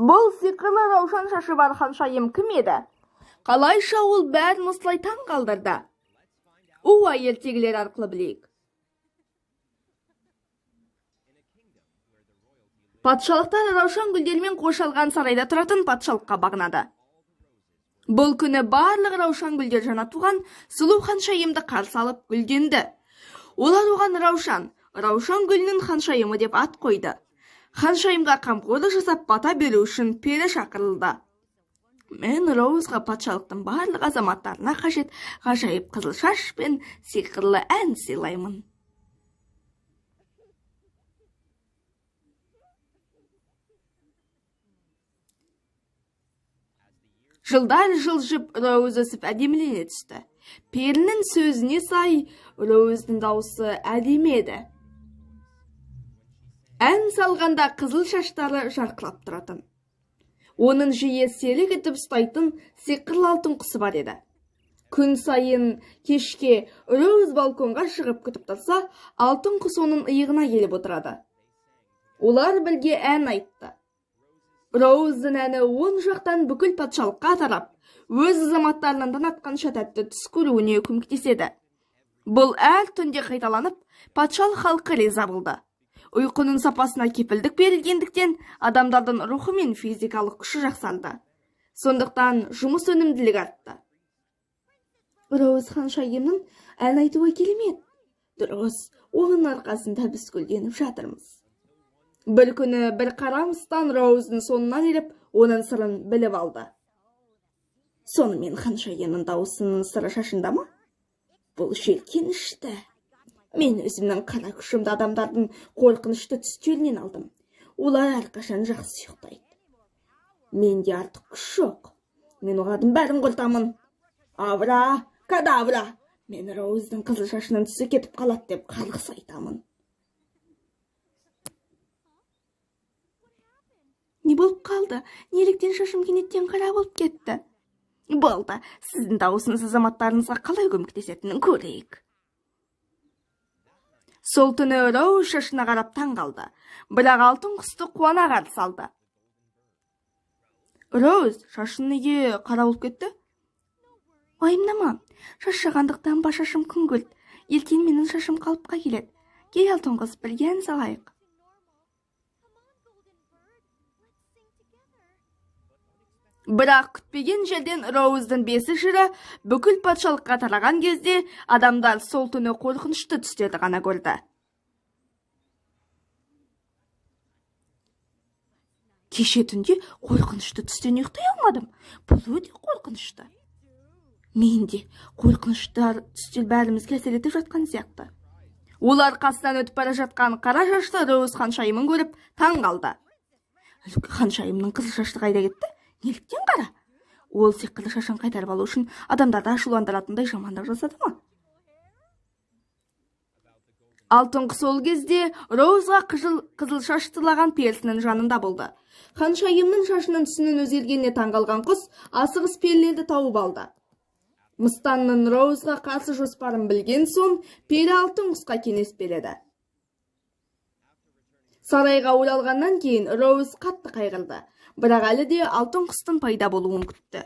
Бұл сиқырлы раушан шашы бар ханшайым кім еді? Қалайша ол бәрін осылай таң қалдырды? Уа ертегілер арқылы білейік. Патшалықтар раушан гүлдерімен қоршалған сарайда тұратын патшалыққа бағынады. Бұл күні барлық раушан гүлдер жаңа туған сұлу ханшайымды қарсы алып гүлденді. Олар оған Раушан, раушан гүлінің ханшайымы деп ат қойды. Ханшайымға қамқорлық жасап бата беру үшін пері шақырылды. Мен Роузға патшалықтың барлық азаматтарына қажет ғажайып қызыл шаш пен сиқырлы ән сыйлаймын. Жылдар жылжып, Роуз өсіп әдемілене түсті. Перінің сөзіне сай, Роуздың даусы әдемі еді. Ән салғанда қызыл шаштары жарқырап тұратын. Оның жиі серік етіп ұстайтын сиқырлы алтын құсы бар еді. Күн сайын кешке Роуз балконға шығып күтіп тұрса, алтын құс оның иығына келіп отырады. Олар бірге ән айтты. Роуздың әні оң жақтан бүкіл патшалыққа тарап, өз азаматтарынан таң атқанша тәтті түс көруіне көмектеседі. Бұл әр түнде қайталанып, патшалық халқы риза болды. Ұйқының сапасына кепілдік берілгендіктен адамдардың рухы мен физикалық күші жақсарды. Сондықтан жұмыс өнімділігі артты. Роуз ханшайымның ән айтуы керемет. Дұрыс, оның арқасында біз гүлденіп жатырмыз. Бір күні бір қара мыстан Роуздың соңынан еріп, оның сырын біліп алды. Сонымен ханшайымның дауысының сыры шашында ма? Бұл жеркенішті. Мен өзімнің қара күшімді адамдардың қорқынышты түстерінен алдым. Олар әрқашан жақсы ұйықтайды. Менде артық күш жоқ. Мен олардың бәрін құртамын. Авра, кадавра. Мен Роуздың қызыл шашының түсі кетіп қалады деп қарғыс айтамын. Не болып қалды? Неліктен шашым кенеттен қара болып кетті? Болды, сіздің дауысыңыз азаматтарыңызға қалай көмектесетінін көрейік. Сол түні Роуз шашына қарап таң қалды, бірақ алтын құсты қуана қарсы алды. Роуз, шашың неге қара болып кетті? Уайымдама, шаршағандықтан ба шашым күңгірт. Ертең менің шашым қалыпқа келеді. Кел, алтын құс, бірге ән салайық. Бірақ күтпеген жерден Роуздың бесік жыры бүкіл патшалыққа тараған кезде адамдар сол түні қорқынышты түстерді ғана көрді. Кеше түнде қорқынышты түстен ұйықтай алмадым. Бұл өте қорқынышты. Мен де қорқыныштар түстер бәрімізге әсер етіп жатқан сияқты. Олар қасынан өтіп бара жатқан қара шашты Роуз ханшайымын көріп таң қалды. Ханшайымның қызыл шашты қайда кетті? Неліктен қара? Ол сиқырлы шашын қайтарып алу үшін адамдарды ашуландыратындай жамандық жасады ма? Алтын құс ол кезде Роузға қызыл шаш сыйлаған перісінің жанында болды. Ханшайымның шашының түсінің өзгергеніне таңғалған құс асығыс перілерді тауып алды. Мыстанның Роузға қарсы жоспарын білген соң, пері алтын құсқа кеңес береді. Сарайға оралғаннан кейін Роуз қатты қайғырды, бірақ әлі де алтын құстың пайда болуын күтті.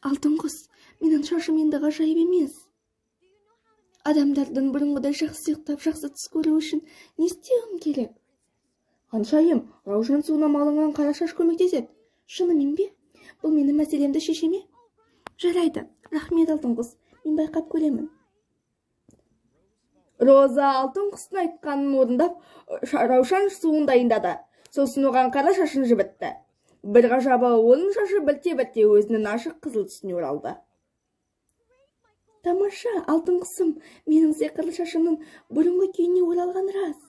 Алтын құс, менің шашым енді ғажайып емес. Адамдардың бұрынғыдай жақсы ұйықтап, жақсы түс көруі үшін не істеуім керек? Ханшайым, раушан суына малынған қара шаш көмектеседі. Шынымен бе? Бұл менің мәселемді шеше ме? Жарайды, рахмет, алтын құс, мен байқап көремін. Роза алтын құстың айтқанын орындап, раушан суын дайындады. Сосын оған қара шашын жібітті. Бір ғажабы, оның шашы бірте-бірте өзінің ашық қызыл түсіне оралды. Тамаша, алтын құсым, менің сиқырлы шашымның бұрынғы күйіне оралған рас.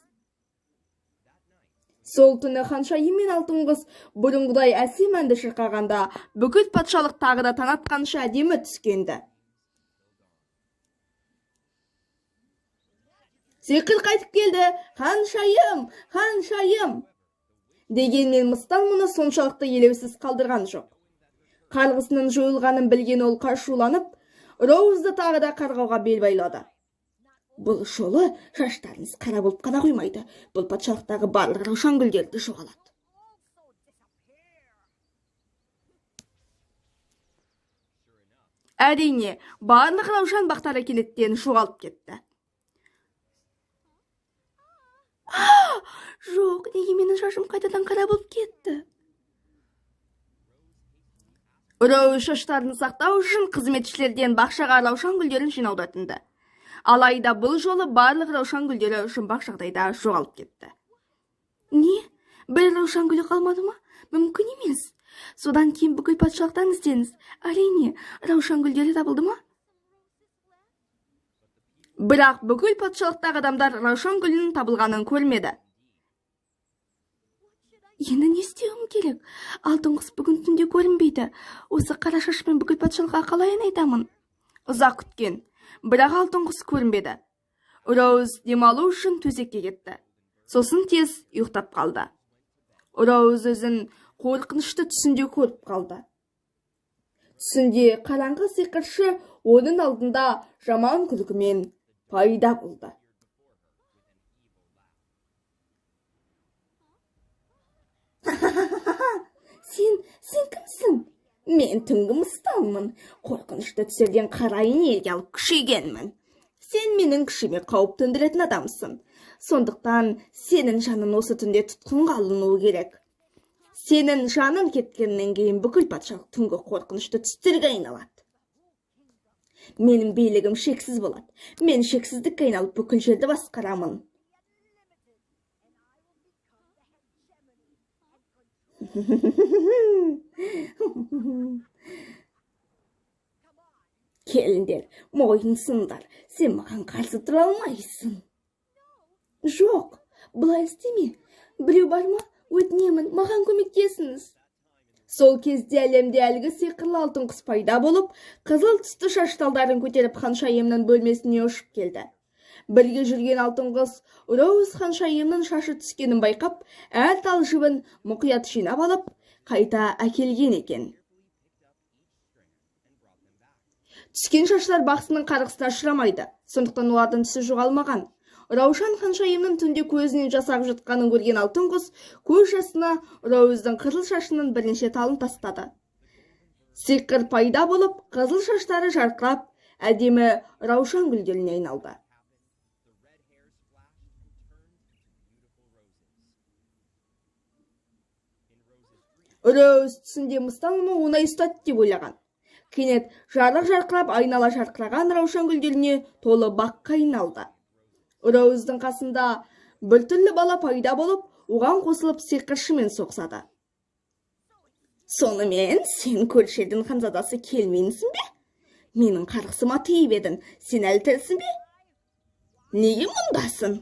Сол түні ханшайым мен алтын құс бұрынғыдай әсем әнді шырқағанда, бүкіл патшалық тағы да таң атқанша әдемі түскенді. Сиқыр қайтып келді, ханшайым, ханшайым! Дегенмен мыстан мұны соншалықты елеусіз қалдырған жоқ. Қарғысының жойылғанын білген ол қашуланып, Роузды тағы да қарғауға бел байлады. Бұл жолы шаштарыңыз қара болып қана қоймайды, бұл патшалықтағы барлық раушан гүлдері де жоғалады. Әрине, барлық раушан бақтары кенеттен жоғалып кетті. Жоқ, неге менің шашым қайтадан қара болып кетті? Роуз шаштарын сақтау үшін қызметшілерден бақшаға раушан гүлдерін жинауды өтінді. Алайда бұл жолы барлық раушан гүлдері жұмбақ жағдайда жоғалып кетті. Не? Бір раушан гүлі қалмады ма? Мүмкін емес. Содан кейін бүкіл патшалықтан іздеңіз. Әрине, раушан гүлдері табылды ма? Бірақ бүкіл патшалықтағы адамдар раушан гүлінің табылғанын көрмеді. Енді не істеуім керек? Алтын құс бүгін түнде көрінбейді. Осы қара шашпен бүкіл патшалыққа қалай ән айтамын? Ұзақ күткен, бірақ алтын құс көрінбеді. Роуз демалу үшін төсекке кетті. Сосын тез ұйықтап қалды. Роуз өзін қорқынышты түсінде көріп қалды. Түсінде қараңғы сиқыршы оның алдында жаман күлкімен пайда болды. Сен кімсің? Мен түнгі мыстанмын. Қорқынышты түсерден қара энергия алып күшейгенмін. Сен менің күшіме қауіп төндіретін адамсың. Сондықтан сенің жаның осы түнде тұтқынға алынуы керек. Сенің жаның кеткеннен кейін бүкіл патшалық түнгі қорқынышты түстерге айналады. Менің билігім шексіз болады. Мен шексіздікке айналып бүкіл жерді басқарамын. Келіндер, мойынсыңдар, сен маған қарсы тұра алмайсың. Жоқ, бұлай істеме. Біреу бар ма? Өтінемін, маған көмектесіңіз. Сол кезде әлемде әлгі сиқырлы алтын құс пайда болып, қызыл түсті шаш талдарын көтеріп ханшайымның бөлмесіне ұшып келді. Бірге жүрген алтын құс Роуз ханшайымның шашы түскенін байқап, әр тал жібін мұқият жинап алып, қайта әкелген екен. Түскен шаштар бақсының қарғысына ұшырамайды, сондықтан олардың түсі жоғалмаған. Раушан ханшайымның түнде көзінен жас ағып жатқанын көрген алтын құс көз жасына Роуздың қызыл шашының бірнеше талын тастады. Сиқыр пайда болып, қызыл шаштары жарқырап, әдемі раушан гүлдеріне айналды. Роуз түсінде мыстан оны оңай ұстады деп ойлаған. Кенет жарық жарқырап айнала жарқыраған раушан гүлдеріне толы баққа айналды. Роуздың қасында біртүрлі бала пайда болып, оған қосылып сиқыршымен соғысады. Сонымен сен көрші елдің ханзадасы келмейінсің бе? Менің қарғысыма тиіп едің, сен әлі тірісің бе? Неге мұндасың?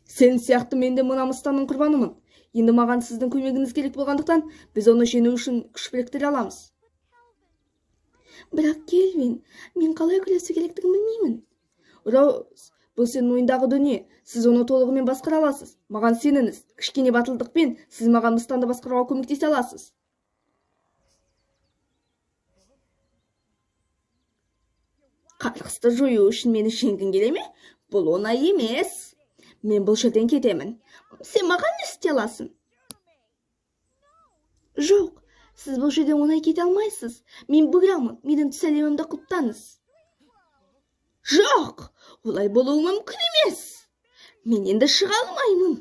Сен сияқты мен де мына мыстанның құрбанымын. Енді маған сіздің көмегіңіз керек болғандықтан, біз оны жеңу үшін күш біріктіре аламыз. Бірақ Келвин, мен қалай күресу керектігін білмеймін. Роуз, бұл сенің ойындағы дүние. Сіз оны толығымен басқара аласыз. Маған сеніңіз. Кішкене батылдықпен сіз маған мыстанды басқаруға көмектесе аласыз. Қарғысты жою үшін мені жеңгің келе ме? Бұл оңай емес. Мен бұл жерден кетемін. Сен маған не істей аласың? Жоқ, сіз бұл жерден оңай кете алмайсыз. Мен бұрамын. Менің түс әлемімді құптаңыз. Жоқ, олай болуы мүмкін емес. Мен енді шыға алмаймын.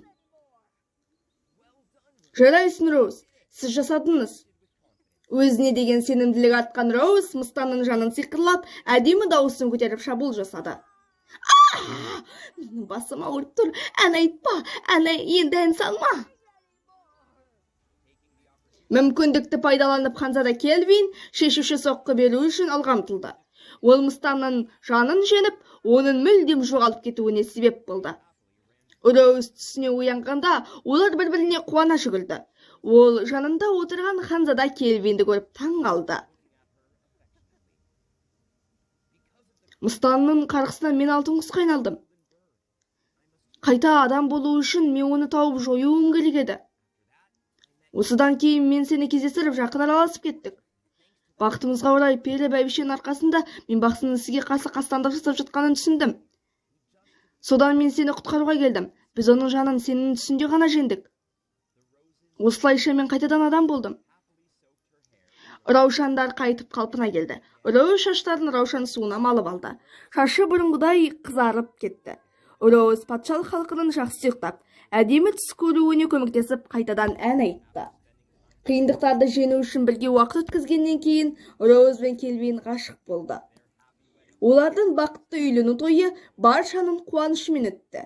Жарайсың, Роуз, сіз жасадыңыз. Өзіне деген сенімділік артқан Роуз мыстанның жанын сиқырлап, әдемі дауысын көтеріп шабуыл жасады. Менің басым ауырып тұр. Ән айтпа, ән енді ән салма. Мүмкіндікті пайдаланып ханзада Келвин шешуші соққы беру үшін алға ұмтылды. Ол мыстанның жанын жеңіп, оның мүлдем жоғалып кетуіне себеп болды. Роуз түсіне оянғанда, олар бір-біріне қуана жүгірді. Ол жанында отырған ханзада Келвинді көріп таң қалды. Мыстанның қарғысынан мен алтын құсқа айналдым. Қайта адам болу үшін мен оны тауып жоюым керек еді. Осыдан кейін мен сені кездестіріп жақын араласып кеттік. Бақытымызға орай, пері бәйбішенің арқасында мен бақсының сізге қарсы қастандық жасап жатқанын түсіндім. Содан мен сені құтқаруға келдім. Біз оның жанын сенің түсіңде ғана жеңдік. Осылайша мен қайтадан адам болдым. Раушандар қайтып қалпына келді. Роуз шаштарын раушан суына малып алды. Шашы бұрынғыдай қызарып кетті. Роуз патшалық халқының жақсы ұйықтап, әдемі түс көруіне көмектесіп, қайтадан ән айтты. Қиындықтарды жеңу үшін бірге уақыт өткізгеннен кейін Роуз бен Келвин ғашық болды. Олардың бақытты үйлену тойы баршаның қуанышымен өтті.